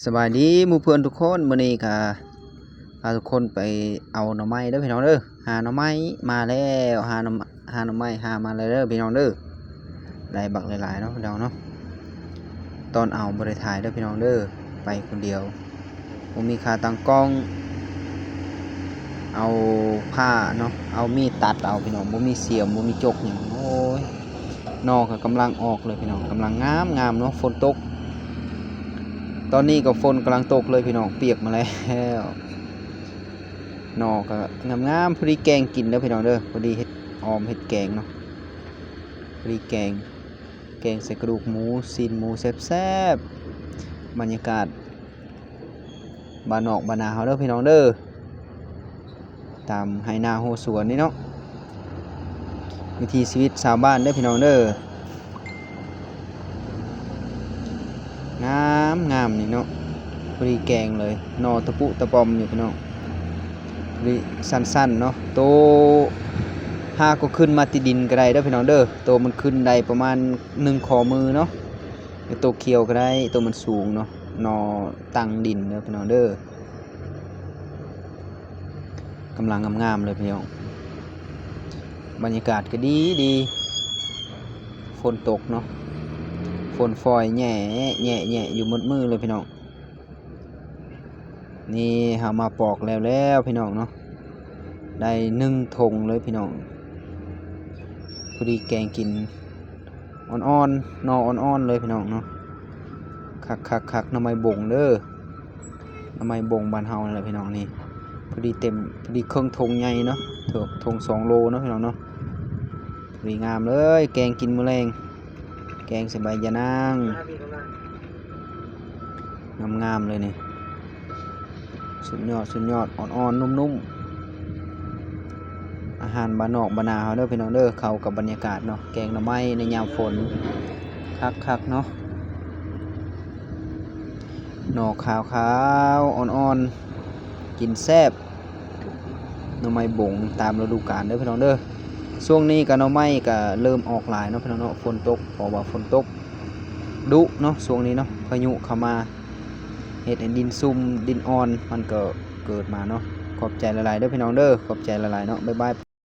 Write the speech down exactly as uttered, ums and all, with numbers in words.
สบายดีหมู่เพื่อนทุกคน มื้อนี้ก็พาทุกคนไปเอาหน่อไม้เด้อพี่น้องเด้อ หาหน่อไม้มาแล้ว หาหน่อ หาหน่อไม้หามาแล้วเด้อพี่น้องเด้อ ได้บักหลายๆเนาะพี่น้องเนาะ ตอนเอาบ่ได้ถ่ายเด้อพี่น้องเด้อ ไปคนเดียว บ่มีขาตั้งกล้อง เอาผ้าเนาะ เอามีดตัดเอาพี่น้อง บ่มีเสียม บ่มีจกหยัง โอ้ย หน่อก็กำลังออกเลยพี่น้อง กำลังงามงามเนาะ ฝนตก ตอนนี้ก็ฝนกำลังตกเลยพี่น้อง เปียกมาแล้ว หน่อก็งามๆ พอดีแกงกินเด้อพี่น้องเด้อ พอดีเฮ็ดออมเฮ็ดแกงเนาะ พอดีแกง แกงใส่กระดูกหมู ซี้นหมูแซ่บๆ บรรยากาศบ้านนอกบ้านนาเฮาเด้อพี่น้องเด้อ ตามไฮ่นาโฮสวนนี่เนาะ วิถีชีวิตชาวบ้านเด้อพี่น้องเด้อ งามงามนี่เนาะ พอดีแกงเลย หน่อตะปุตะปอมอยู่พี่น้อง พอดีสั้นๆเนาะ โตหากก็ขึ้นมาติดดินก็ได้เด้อพี่น้องเด้อ โตมันขึ้นได้ประมาณหนึ่งข้อมือเนาะ โตเขียวก็ได้ โตมันสูงเนาะ หน่อตั้งดินเด้อพี่น้องเด้อ กำลังงามๆเลยพี่น้อง บรรยากาศก็ดีดี ฝนตกเนาะ ฝนฝอยแหย่แหย่แหย่อยู่หมดมื้อเลยพี่น้อง นี่เฮามาปอกแล้วแล้วพี่น้องเนาะ ได้หนึ่งถงเลยพี่น้อง พอดีแกงกิน อ่อนๆ หน่ออ่อนๆเลยพี่น้องเนาะ คักๆๆ หน่อไม้บงเด้อ หน่อไม้บงบ้านเฮานั่นแหละพี่น้องนี่ พอดีเต็ม พอดีเครื่องถงใหญ่เนาะ ถง ถงสองโลเนาะพี่น้องเนาะ พอดีงามเลย แกงกินมื้อแลง แกงใส่ใบยะนาง งามๆเลยนี่ สุดยอด สุดยอด อ่อนๆ นุ่มๆ อาหารบ้านนอกบ้านนาเฮาเด้อพี่น้องเด้อ เข้ากับบรรยากาศเนาะ แกงหน่อไม้ในยามฝน คักๆเนาะ หน่อขาวๆ อ่อนๆ กินแซ่บ หน่อไม้บงตามฤดูกาลเด้อพี่น้องเด้อ ช่วงนี้ก็หน่อไม้ก็เริ่มออกหลายเนาะพี่น้องเนาะ ฝนตก เพราะว่าฝนตกดุเนาะ ช่วงนี้เนาะ พายุเข้ามา เฮ็ดให้ดินซุ่ม ดินอ่อน มันก็เกิดมาเนาะ ขอบใจหลายๆเด้อพี่น้องเด้อ ขอบใจหลายๆเนาะ บ๊ายบาย